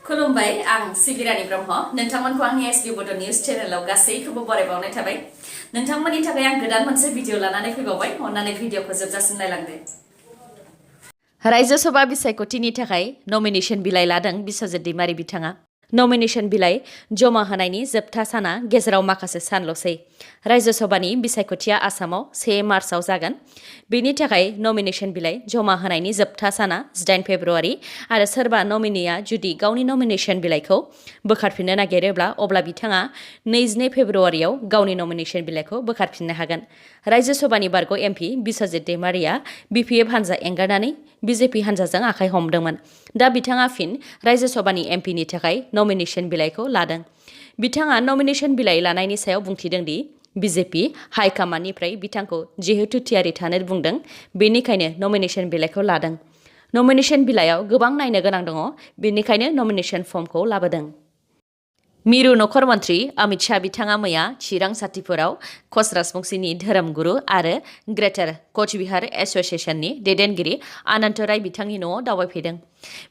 खुलुमबाय आं सिबिरानि ब्रह्म नोंथांमोनखौ आंनि एसबी बोडो न्यूज चेनेलाव गासैखौबो बरायबावनाय थाबाय नोंथांमोननि थाखाय आं गोदान मोनसे भिडिअ लानानै फैबावबाय अन्नानै भिडिअखौ जोबजासिम नायलांदो राज्य सभा बिसायख'थिनि थाखाय नमिनेशन बिलाइ लादों बिस्वजित दैमारि बिथाङा नमिनेशन बिलाइ जमा होनायनि जोबथा साना गेजेराव माखासे सानल'सै राज्य सभानि बिसायख'थिया आसामाव 1 मार्चआव जागोन बेनि थाखाय नमिनेशन बिलाइ जमा होनायनि जोबथा साना 18 फेब्रुआरि आरो सोरबा नमिनिया जुदि गावनि नमिनेशन बिलाइखौ बोखारफिननो नागिरोब्ला अब्ला बिथाङा 22 फेब्रुआरियाव गावनि नमिनेशन बिलाइखौ बोखारफिननो हागोन राज्य सभानि बारग' एमपि बिस्वजित दैमारिया बिपिएफ हान्जा एंगारनानै बिजेपि हान्जाजों आखाइ हमदोंमोन दा बिथाङा फिन राज्य सभानि एमपिनि थाखाय नमिनेशन बिलाइखौ लादों बिथाङा नमिनेशन बिलाइ लानायनि सायाव बुंथिदों दि बिजेपि हाइकमान्डनिफ्राय बिथांखौ जिहेतु थियारि थानो बुंदों बेनिखायनो नमिनेशन बिलाइखौ लादों नमिनेशन बिलाइयाव गोबां नायनो गोनां दङ बेनिखायनो नमिनेशन फर्मखौ लाबोदों मिरु नखर मन्त्री अमित शाह बिथाङा मैया चिरां साथिपुराव कच राजबंशीनि धोरोमगुरु आरो ग्रेटार कचबिहार एस'सिएशननि दैदेनगिरि अनन्त राय बिथांनि न'आव दावबायफैदों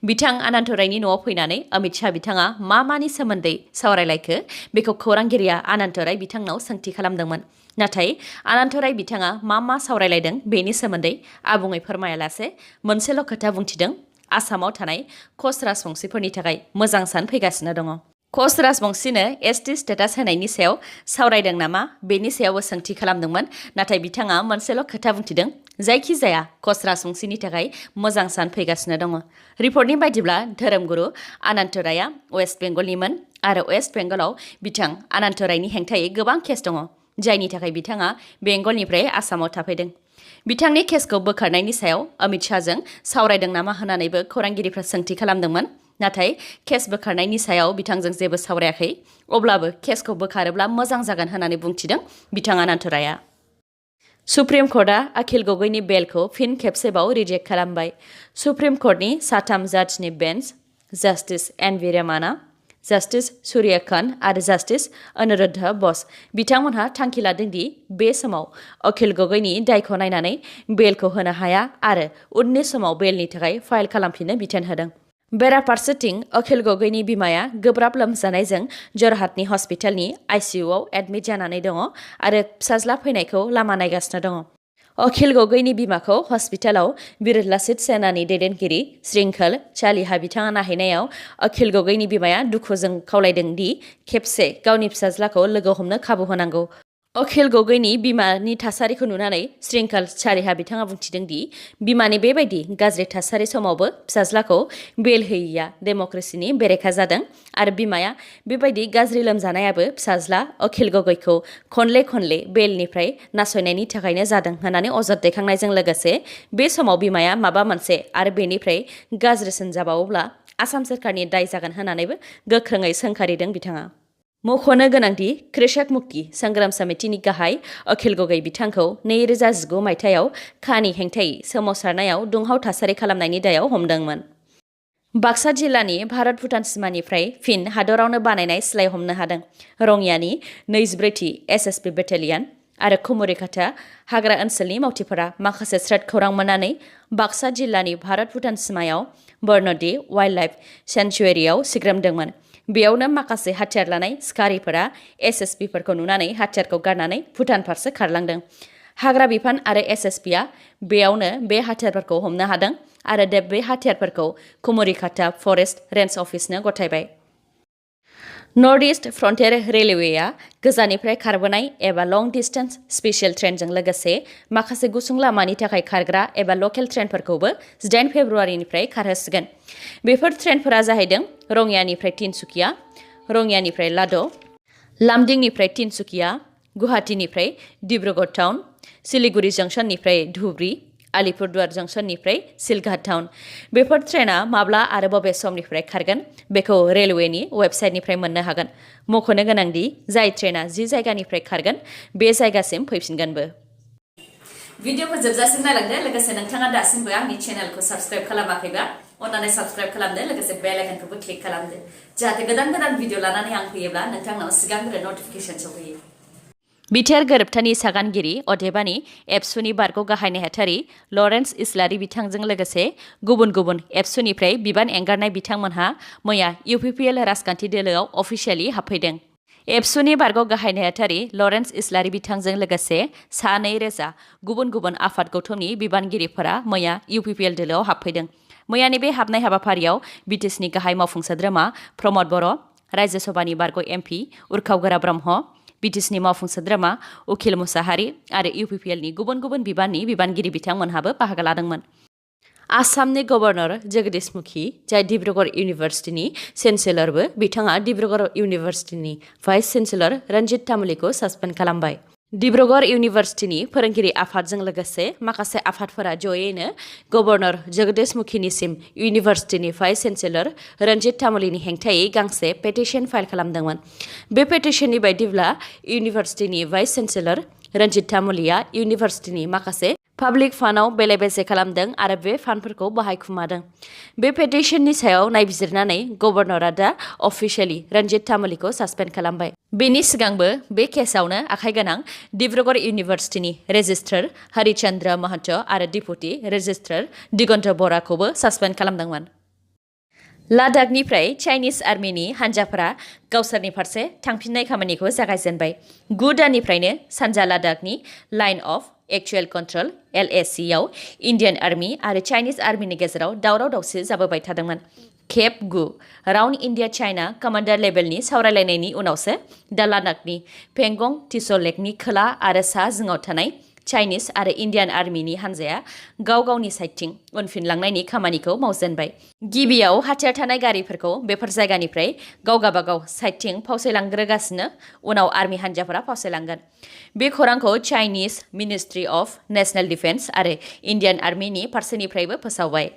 बिथां अनन्त रायनि न'आव फैनानै अमित शाह बिथाङा मानि सोमोन्दै सावरायलायखो बेखौ खौरांगिरिया अनन्त राय बिथांनाव सोंथि खालामदोंमोन नाथाय अनन्त राय बिथाङा मा सावरायलायदों बेनि सोमोन्दै आबुङै फोरमायालासे मोनसेल' खोथा बुंथिदों आसामाव थानाय कच राजबंशीफोरनि थाखाय मोजां सान फैगासिनो दङ कच राजबंशीनो एसटि स्टेटास होनायनि सायाव सावरायदों नामा बेनि सायावबो सोंथि खालामदोंमोन नाथाय बिथाङा मोनसेल' खोथा बुंथिदों जायखिजाया कच राजबंशीनि थाखाय मोजां सान फैगासिनो दङ रिपर्टनि बायदिब्ला धोरोमगुरु अनन्त रायआ वेस्ट बेंगलनिमोन आरो वेस्ट बेंगलाव बिथां अनन्त रायनि हेंथायै गोबां केस दङ जायनि थाखाय बिथाङा बेंगलनिफ्राय आसामाव थाफैदों बिथांनि केसखौ बोखारनायनि सायाव अमित शाहजों सावरायदों नामा होननानैबो खौरांगिरिफ्रा सोंथि खालामदोंमोन नाथाय केस बोखारनायनि सायाव बिथांजों जेबो सावरायाखै अब्लाबो केसखौ बोखारोब्ला मोजां जागोन होननानै बुंथिदों बिथां अनन्त रायआ सुप्रिम कर्टआ अखिल गगैनि बेलखौ फिन खेबसेबाव रिजेक्ट खालामबाय सुप्रिम कर्टनि 3 जाजनि bench justice N V Ramana justice Suryakant आरो जास्टिस अनुरुद्ध बस बिथांमोनहा थांखि लादों दि बे समाव अखिल गगैनि दायखौ नायनानै बेलखौ होनो हाया आरो उननि समाव बेलनि थाखाय फाइल खालामफिननो बिथोन होदों बेराफारसेथिं अखिल गगैनि बिमाया गोब्राब लोमजानायजों जरहाटनि हस्पिटालनि आइसिइउआव एडमिट जानानै दङ आरो फिसाज्ला फैनायखौ लामा नायगासिनो दङ अखिल गगैनि बिमाखौ हस्पिटालाव बिरलासित सेनानि दैदेनगिरि श्रृंखल चालिहा बिथाङा नायहैनायाव अखिल गगैनि बिमाया दुखुजों खावलायदों दि खेबसे गावनि फिसाज्लाखौ लोगो हमनो खाबु होनांगौ अखिल गगैनि बिमानि थासारिखौ नुनानै श्रृंखल चालिहा बिथाङा बुंथिदों दि बिमानि बेबायदि गाज्रि थासारि समावबो फिसाज्लाखौ बेल होयैया डेम'क्रेसिनि बेरेखा जादों आरो बिमाया बेबायदि गाज्रि लोमजानायाबो फिसाज्ला अखिल गगैखौ खनले बेलनिफ्राय नासयनायनि थाखायनो जादों होननानै अजद दैखांनायजों लोगोसे बे समाव बिमाया माबा मोनसे आरो बेनिफ्राय गाज्रिसिन जाबावोब्ला आसाम सोरखारनि दाय जागोन होननानैबो गोख्रोङै सोंखारिदों बिथाङा मख'नो गोनांदि कृषक मुक्ति संग्राम समितिनि गाहाय अखिल गगै बिथांखौ 2019 मायथाइयाव खानि हेंथायै सोमावसारनायाव दुंहाव थासारि खालामनायनि दायाव हमदोंमोन बाक्सा जिल्लानि भारत भुटान सिमानिफ्राय फिन हादरावनो बानायनाय सिलाइ हमनो हादों रङियानि 24थि एसएसबि बेटेलियन आरो कुमरिघाटा हाग्रा ओनसोलनि मावथिफोरा माखासे थ्रेड खौरां मोननानै बाक्सा जिल्लानि भारत भुटान सिमायाव बर्नदि वाइल्ड लाइफ सेंचुवेरियाव सिग्रोमदोंमोन बेयावनो माखासे हाथियार लानाय सिखारिफोरा एसएसबिफोरखौ नुनानै हाथियारखौ गारनानै भुटान फारसे खारलांदों हाग्रा बिफान आरो एसएसबिआ बेयावनो बे हाथियारफोरखौ हमनो हादों आरो बे हाथियारफोरखौ कुमरिघाटा फरेस्ट रेन्ज अफिसनो गथायबाय नर्थ इस्ट फ्रन्टियर रेलवेआ गोजाननिफ्राय खारबोनाय एबा लं डिस्टेन्स स्पेशियल ट्रेनजों लोगोसे माखासे गुसुं लामानि थाखाय खारग्रा एबा लकेल ट्रेनफोरखौबो 18 फेब्रुआरिनिफ्राय खारहोसिगोन बेफोर ट्रेनफोरा जाहैदों रङियानिफ्राय तिनसुकिया रङियानिफ्राय लाद' लामदिंनिफ्राय तिनसुकिया गुवाहाटीनिफ्राय डिब्रुगड़ टाउन सिलिगुरि जंक्शननिफ्राय धुब्री आलिपुरदुवार जंक्शननिफ्राय सिलघाट टाउन बेफोर ट्रेना माब्ला आरो बबे समनिफ्राय खारगोन बेखौ रेलवेनि वेबसाइटनिफ्राय मोननो हागोन मख'नो गोनांदि जाय ट्रेना जि जायगानिफ्राय खारगोन बे जायगासिम फैफिनगोनबो भिडिअखौ जोबजासिम नायलांदो लोगोसे नोंथाङा दासिमबो आंनि चेनेलखौ साबस्क्राइब खालामाखैबा अन्नानै साबस्क्राइब खालामदो लोगोसे बेल आइकनखौबो क्लिक खालामदो जाहाथे गोदान भिडिअ लानानै आं फैयोब्ला नोंथांनाव सिगांग्रो नटिफिकेसन सौहैयो बिटिआर गोरोबथानि सागानगिरि अदेबानि एबसुनि बारग' गाहाय नेहाथारि लरेन्स इस्लारि बिथांजों लोगोसे गुबुन गुबुन एबसुनिफ्राय बिबान एंगारनाय बिथांमोनहा मैया UPPL राजखान्थि दोलोआव अफिसियेलि हाबफैदों। एबसुनि बारग' गाहाय नेहाथारि लरेन्स इस्लारि बिथांजों लोगोसे सा 2,000 गुबुन गुबुन आफाद गौथुमनि बिबानगिरिफोरा मैया UPPL दोलोआव हाबफैदों। मैयानि बे हाबनाय हाबाफारियाव बिटिसिनि गाहाय मावफुं सोद्रोमा प्रमद बर', रायजो सभानि बारग' MP उर्खाव ब्रह्म, बिटिसिनि मावफुं सोद्रोमा उखिल मुसाहारि आरो UPPLनि गुबुन गुबुन बिबाननि बिबानगिरि बिथांमोनहाबो बाहागो लादोंमोन। आसामनि गभर्नर जगदीश मुखी, जाय डिब्रुगड़ इउनिभार्सिटिनि चेन्सेलरबो, बिथाङा डिब्रुगड़ इउनिभार्सिटिनि भाइस चेन्सेलर रन्जित तामुलीखौ सासपेन्ड खालामबाय। डिब्रुगड़ इउनिभार्सिटिनि फोरोंगिरि आफादजों लोगोसे माखासे आफादफोरा जयैनो गभर्नर जगदीश मुखीनिसिम इउनिभार्सिटिनि भाइस चेन्सेलर रन्जित तामुलीनि हेंथायै गांसे पेटिशन फाइल खालामदोंमोन। बे पेटिशननि बायदिब्ला इउनिभार्सिटिनि भाइस चेन्सेलर रन्जित तामुलीया इउनिभार्सिटिनि माखासे पाब्लिक फान्डआव बेले-बेजे खालामदों आरो बे फान्डफोरखौ बाहायखुमादों। बे पेटिशननि सायाव नायबिजिरनानै गभर्नरआ दा अफिसियेलि रन्जित तामुलीखौ सासपेन्ड खालामबाय। बेनि सिगांबो बे केसआवनो आखाइ गोनां डिब्रुगड़ इउनिभार्सिटिनि रेजिस्ट्रार हरिचन्द्र महन्त आरो डिपुटि रेजिस्ट्रार दिगन्त बराखौबो सासपेन्ड खालामदोंमोन। लादाखनिफ्राय चाइनिज आर्मिनि हान्जाफोरा गावसोरनि फारसे थांफिननाय खामानिखौ जागायजेनबाय। 9 दाननिफ्रायनो सानजा लादाखनि line of actual control LAC आव इन्डियान आर्मि आरो चाइनिज आर्मिनि गेजेराव दावराव-दावसि जाबोबाय थादोंमोन। खेब 9 राउन्ड इन्डिया चाइना कमान्डार लेभेलनि सावरायलायनायनि उनावसो दा लादाखनि पेंगं तिसो लेकनि खोला आरो सा जिङाव थानाय चाइनिज आरो इन्डियान आर्मिनि हान्जाया गाव गावनि साइडथिं उनफिनलांनायनि खामानिखौ मावजेनबाय। गिबियाव हाथियार थानाय गारिफोरखौ बेफोर जायगानिफ्राय गाव गाबागाव साइडथिं फावसायलांग्रोगासिनो उनाव आर्मि हान्जाफोरा फावसायलांगोन। बे खौरांखौ Chinese ministry of national defence आरो इन्डियान आर्मिनि फारसेनिफ्रायबो फोसावबाय।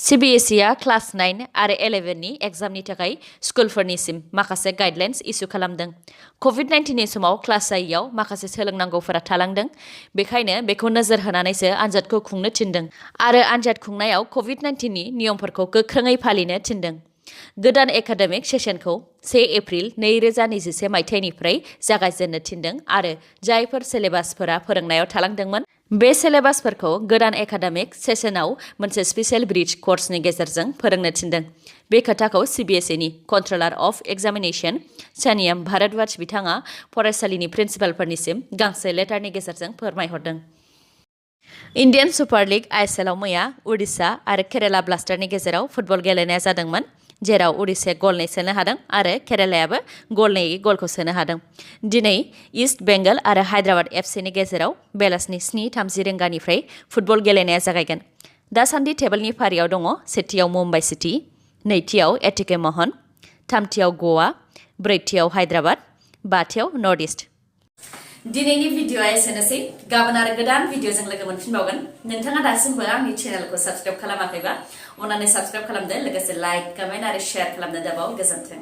CBSE आ क्लास 9 आरो 11 नि एग्जामनि थाखाय स्कुलफोरनिसिम माखासे गाइडलाइन्स इसु खालामदों। COVID-19नि समाव क्लास जायैयाव माखासे सोलोंनांगौफोरा थालांदों, बेखायनो बेखौ नोजोर होनानैसो आनजादखौ खुंनो थिनदों आरो आनजाद खुंनायाव COVID-19नि नियमफोरखौ गोख्रोङै फालिनो थिनदों। गोदान एकाडेमिक सेसनखौ 1 एप्रिल 2021 मायथाइनिफ्राय जागायजेननो थिनदों आरो जायफोर सिलेबासफोरा फोरोंनायाव थालांदोंमोन बे सिलेबासफोरखौ गोदान एकाडेमिक सेसनाव मोनसे स्पेशेल ब्रिज कर्सनि गेजेरजों फोरोंनो थिनदों। बे खोथाखौ CBSE नि कन्ट्रलार अफ एग्जामिनेशन सानियाम भारद्वाज बिथाङा फरायसालिनि प्रिन्सिपालफोरनिसिम गांसे लेटारनि गेजेरजों फोरमायहरदों। इन्डियान सुपार लिग ISL आव मैया उडिशा आरो केराला ब्लास्टारनि गेजेराव फुटबल गेलेनाया जादोंमोन, जेराव उडिशाया गल 2 सोनो हादों आरो केरालायाबो गल 2 गलखौ सोनो हादों। दिनै इस्ट बेंगल आरो हायद्राबाद FCनि गेजेराव बेलासिनि 7:30 रिंगानिफ्राय फुटबल गेलेनाया जागायगोन। दासान्दि टेबोलनि फारियाव दङ सेथियाव मुम्बाइ सिटी, नैथियाव एटिके महन, थामथियाव गवा, ब्रैथियाव हायद्राबाद, बाथियाव नर्थ इस्ट। दिनैनि भिडिअ'आ एसेनोसै। गाबोन आरो गोदान भिडिअ'जों लोगो मोनफिनबावगोन। नोंथाङा दासिमबो आंनि चेनेलखौ साबस्क्राइब खालामाखैबा अन्नानै साबस्क्राइब खालामदो, लोगोसे लाइक, कमेन्ट आरो शेयार खालामनो दाबाव। गोजोन्थों।